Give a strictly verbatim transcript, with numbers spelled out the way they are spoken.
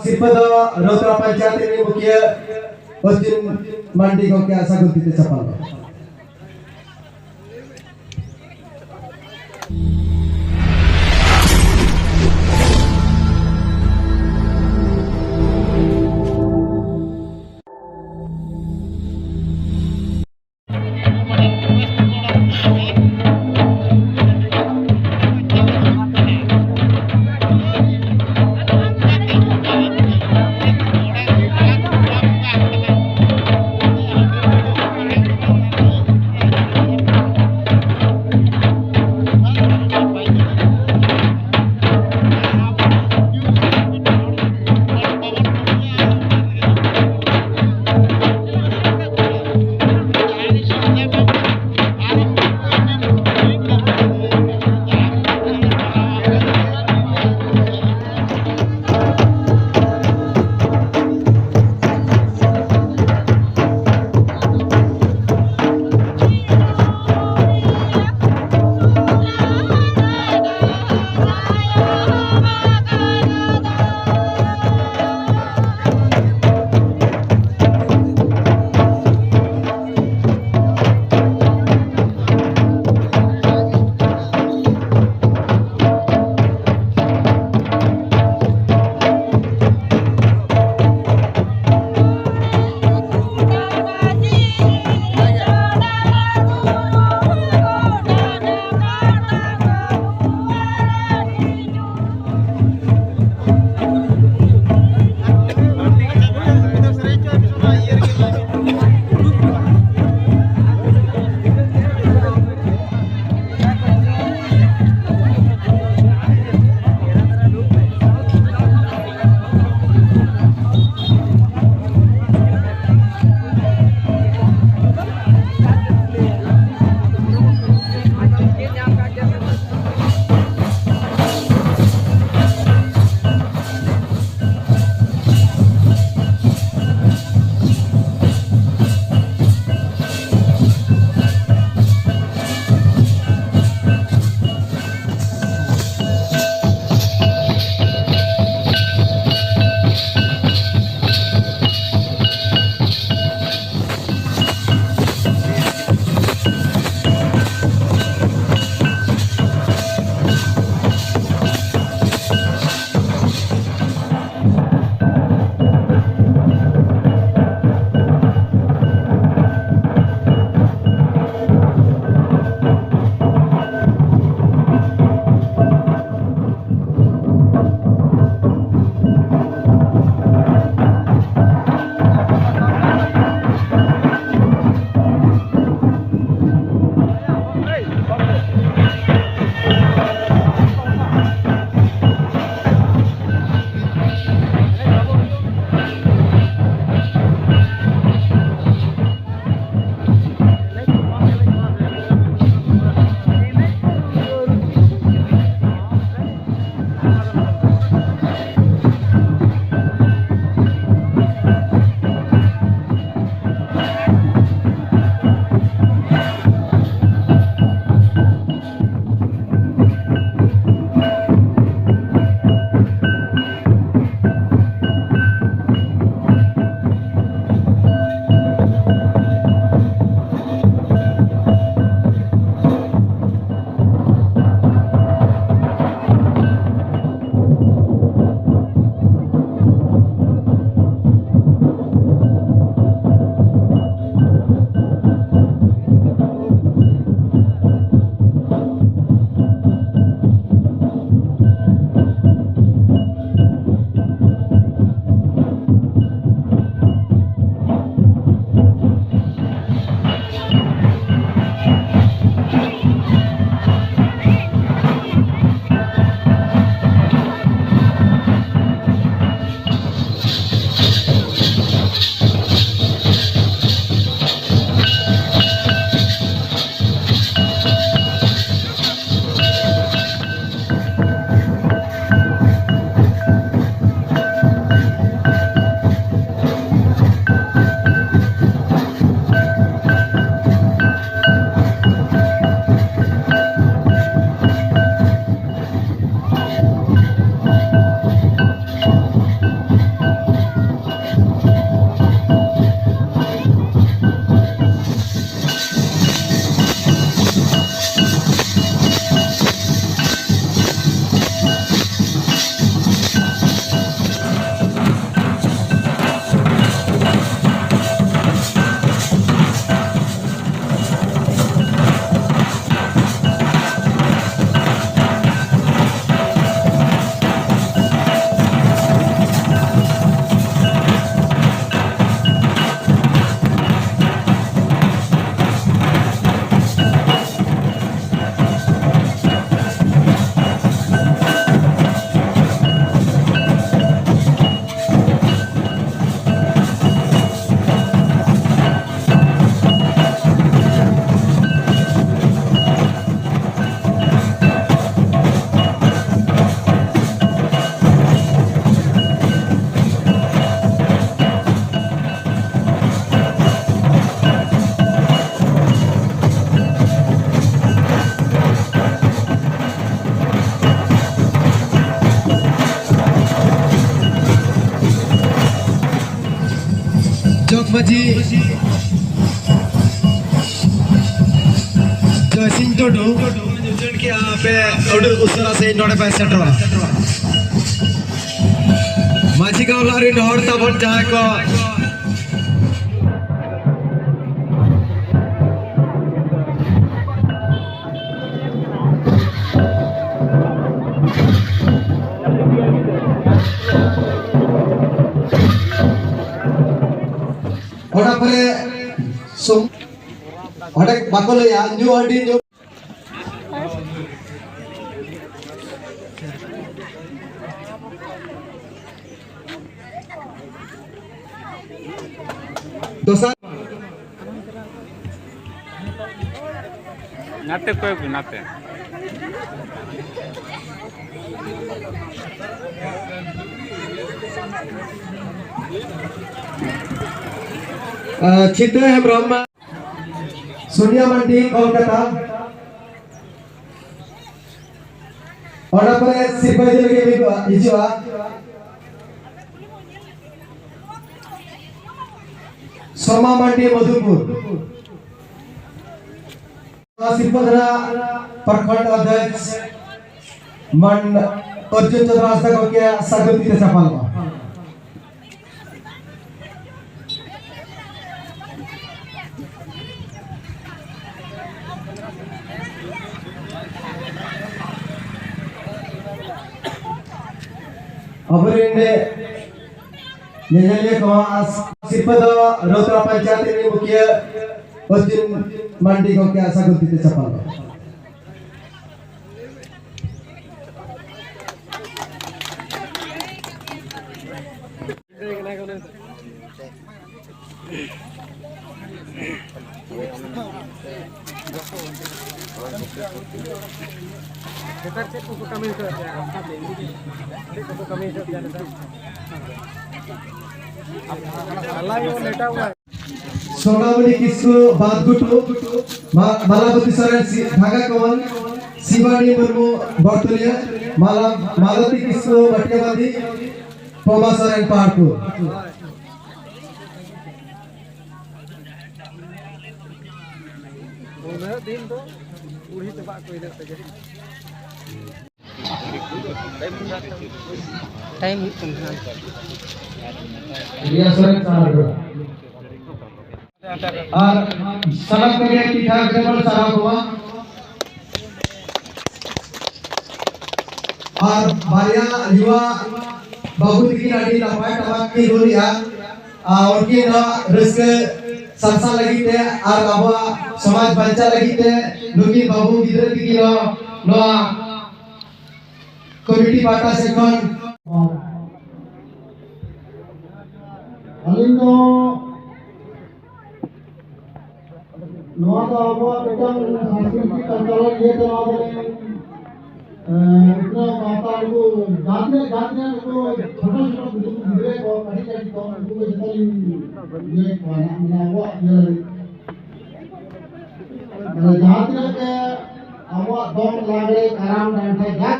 ᱥᱤᱨᱯᱟᱹ ᱫᱚ ᱨᱚᱛᱱᱟ ᱯᱚᱧᱪᱟᱭᱮᱛ ᱨᱤᱱᱤᱡ ᱢᱩᱠᱷᱤᱭᱟᱹ ᱚᱨᱡᱩᱱ ᱢᱟᱱᱰᱤ ᱜᱚᱢᱠᱮᱭᱟᱜ ᱥᱟᱹᱜᱩᱱ ᱛᱤ ᱛᱮ ᱪᱟᱯᱟᱞ᱾ ᱡᱚᱜᱽ ᱢᱟᱹᱡᱷᱤ ᱡᱚᱭᱥᱤᱝ ᱴᱩᱰᱩ ᱩᱡᱟᱹᱲ ᱠᱮᱜᱼᱟ, ᱟᱯᱮ ᱟᱹᱰᱤ ᱩᱥᱟᱹᱨᱟ ᱥᱟᱺᱦᱤᱡ ᱱᱚᱰᱮ ᱯᱮ ᱥᱮᱴᱮᱨᱚᱜᱼᱟ᱾ ᱢᱟᱹᱡᱷᱤ ᱜᱟᱶᱞᱟ ᱨᱤᱱ ᱦᱚᱲ ᱛᱟᱵᱚᱱ ᱡᱟᱦᱟᱸᱭ ᱠᱚ ᱚᱱᱟ ᱯᱚᱨᱮ ᱥᱩᱢ-, ᱚᱸᱰᱮ ᱵᱟᱠᱚ ᱞᱟᱹᱭᱟ ᱧᱩ ᱦᱟᱺᱰᱤ ᱧᱩ᱾ ᱫᱚᱥᱟᱨ ᱱᱟᱛᱮ ᱠᱚᱭᱚᱜ ᱵᱤᱱ, ᱱᱟᱛᱮ᱾ ᱟᱸ, ᱪᱷᱤᱛᱟᱹ ᱦᱮᱢᱵᱨᱚᱢ, ᱥᱳᱱᱤᱭᱟ ᱢᱟᱱᱰᱤ, ᱠᱳᱞᱠᱟᱛᱟ᱾ ᱚᱱᱟ ᱯᱚᱨᱮ ᱥᱤᱨᱯᱟᱹ ᱤᱫᱤ ᱞᱟᱹᱜᱤᱫ ᱦᱤᱡᱩᱜᱼᱟ, ᱦᱤᱡᱩᱜᱼᱟ᱾ ᱥᱳᱢᱟ ᱢᱟᱱᱰᱤ, ᱢᱚᱫᱷᱩᱯᱩᱨ᱾ ᱥᱤᱨᱯᱟᱹ ᱫᱷᱟᱨᱟ ᱯᱨᱚᱠᱷᱚᱸᱰ ᱚᱫᱷᱭᱚᱠᱥ ᱢᱟᱱ ᱚᱨᱡᱩᱱ ᱪᱚᱸᱫᱽᱨᱚ ᱦᱟᱸᱥᱫᱟ ᱜᱚᱢᱠᱮ ᱥᱟᱹᱜᱩᱱ ᱛᱤ ᱛᱮ ᱪᱟᱯᱟᱞᱚᱜᱼᱟ᱾ ᱟᱵᱚᱨᱮᱱ ᱧᱮᱧᱮᱞᱤᱭᱟᱹ ᱠᱚ, ᱟᱨ ᱥᱤᱨᱯᱟᱹ ᱫᱚ ᱨᱚᱛᱷᱨᱟ ᱯᱚᱧᱪᱟᱭᱮᱛ ᱨᱤᱱᱤᱡ ᱢᱩᱠᱷᱤᱭᱟᱹ ᱚᱨᱡᱩᱱ ᱢᱟᱱᱰᱤ ᱜᱚᱢᱠᱮ ᱥᱟᱹᱜᱩᱱ ᱛᱤ ᱛᱮ ᱪᱟᱯᱟᱞ ᱫᱚ᱾ ᱱᱮᱛᱟᱨ ᱪᱮᱫ ᱠᱚᱠᱚ ᱠᱟᱹᱢᱤ ᱦᱚᱪᱚᱭᱮᱫ ᱯᱮᱭᱟ? ᱪᱮᱫ ᱠᱚᱠᱚ ᱠᱟᱹᱢᱤ ᱦᱚᱪᱚᱭᱮᱫ ᱯᱮᱭᱟ ᱱᱮᱛᱟᱨ? ᱟᱞᱟᱭ ᱱᱮᱴᱟᱣᱟᱨ᱾ ᱥᱳᱱᱟᱢᱩᱱᱤ ᱠᱤᱥᱠᱩ ᱵᱟᱸᱫᱷᱜᱷᱩᱴᱩ, ᱢᱟ-, ᱢᱟᱞᱟᱵᱚᱛᱤ ᱥᱚᱨᱮᱱ ᱥᱤ-, ᱵᱷᱟᱜᱟ ᱠᱚᱣᱟᱞ, ᱥᱤᱵᱟᱱᱤ ᱢᱩᱨᱢᱩ ᱵᱚᱨᱛᱩᱞᱤᱭᱟᱹ, ᱢᱟᱞᱟ-, ᱢᱟᱞᱚᱛᱤ ᱠᱤᱥᱠᱩ ᱵᱟᱹᱴᱤᱭᱟᱹᱵᱟᱸᱫᱷᱤ, ᱯᱚᱢᱟ ᱥᱚᱨᱮᱱ ᱯᱟᱦᱟᱲᱯᱩᱨ᱾ ᱫᱤᱱ ᱫᱚ ᱵᱩᱲᱦᱤ ᱪᱟᱵᱟᱜ ᱟᱠᱚ ᱤᱱᱟᱹᱜ ᱛᱮᱜᱮ᱾ ᱴᱟᱭᱤᱢ ᱦᱩᱭᱩᱜ ᱠᱟᱱᱟ᱾ ᱨᱤᱭᱟ ᱥᱚᱨᱮᱱ ᱥᱟᱨ ᱫᱚ᱾ ᱟᱨ ᱥᱟᱱᱟᱢ ᱠᱚᱜᱮ ᱴᱷᱤᱠ ᱴᱷᱟᱠ ᱜᱮᱵᱚᱱ ᱥᱟᱨᱦᱟᱣ ᱠᱚᱣᱟ᱾ ᱟᱨ ᱵᱟᱨᱭᱟ ᱭᱩᱣᱟ ᱵᱟᱹᱵᱩ ᱛᱟᱹᱠᱤᱱ ᱟᱹᱰᱤ ᱱᱟᱯᱟᱭ ᱴᱟᱢᱟᱠ ᱠᱤᱱ ᱨᱩ ᱞᱮᱜᱼᱟ᱾ ᱟᱨ ᱩᱱᱠᱤᱱ ᱱᱚᱣᱟ ᱨᱟᱹᱥᱠᱟᱹ ᱥᱟᱨᱥᱟᱜ ᱞᱟᱹᱜᱤᱫ ᱛᱮ ᱟᱨ ᱟᱵᱚᱣᱟᱜ ᱥᱚᱢᱟᱡᱽ ᱵᱟᱧᱪᱟᱣ ᱞᱟᱹᱜᱤᱫ ᱛᱮ ᱱᱩᱠᱤᱱ ᱵᱟᱹᱵᱩ ᱜᱤᱫᱽᱨᱟᱹ ᱛᱟᱹᱠᱤᱱ ᱦᱚᱸ ᱱᱚᱣᱟ ᱠᱚᱢᱤᱴᱤ ᱯᱟᱦᱴᱟ ᱥᱮᱫ ᱠᱷᱚᱱ ᱟᱹᱞᱤᱧ ᱫᱚ ᱱᱚᱣᱟ ᱫᱚ ᱟᱵᱚᱣᱟᱜ ᱢᱤᱫᱴᱟᱝ ᱥᱟᱝᱥᱠᱨᱤᱛᱤᱠ ᱠᱟᱞᱪᱟᱨᱟᱞ ᱤᱭᱟᱹ ᱛᱮ ᱱᱚᱣᱟ ᱫᱚ, ᱮᱸ, ᱩᱛᱱᱟᱹᱣ ᱜᱟᱶᱛᱟ ᱩᱱᱠᱩ ᱡᱟᱦᱟᱸ ᱛᱤᱱᱟᱹᱜ, ᱡᱟᱦᱟᱸ ᱛᱤᱱᱟᱹᱜ ᱱᱩᱠᱩ ᱪᱷᱳᱴᱳ ᱪᱷᱳᱴᱳ ᱜᱤᱫᱽᱨᱟᱹ, ᱜᱤᱫᱽᱨᱟᱹ ᱠᱚ, ᱠᱟᱹᱴᱤᱡ ᱠᱟᱹᱴᱤᱡ ᱠᱚ, ᱩᱱᱠᱩ ᱠᱚ ᱡᱚᱛᱚ ᱞᱤᱧ ᱤᱭᱟᱹᱭᱮᱫ ᱠᱚᱣᱟ ᱱᱟᱜ, ᱢᱟᱱᱮ ᱟᱵᱚᱣᱟᱜ ᱤᱭᱟᱹ ᱞᱟᱹᱜᱤᱫ᱾ ᱢᱟᱱᱮ ᱡᱟᱦᱟᱸ ᱛᱤᱱᱟᱹᱜ ᱜᱮ ᱟᱵᱚᱣᱟᱜ ᱫᱚᱝ, ᱞᱟᱜᱽᱲᱮ, ᱠᱟᱨᱟᱢ, ᱰᱟᱱᱴᱟ, ᱡᱟ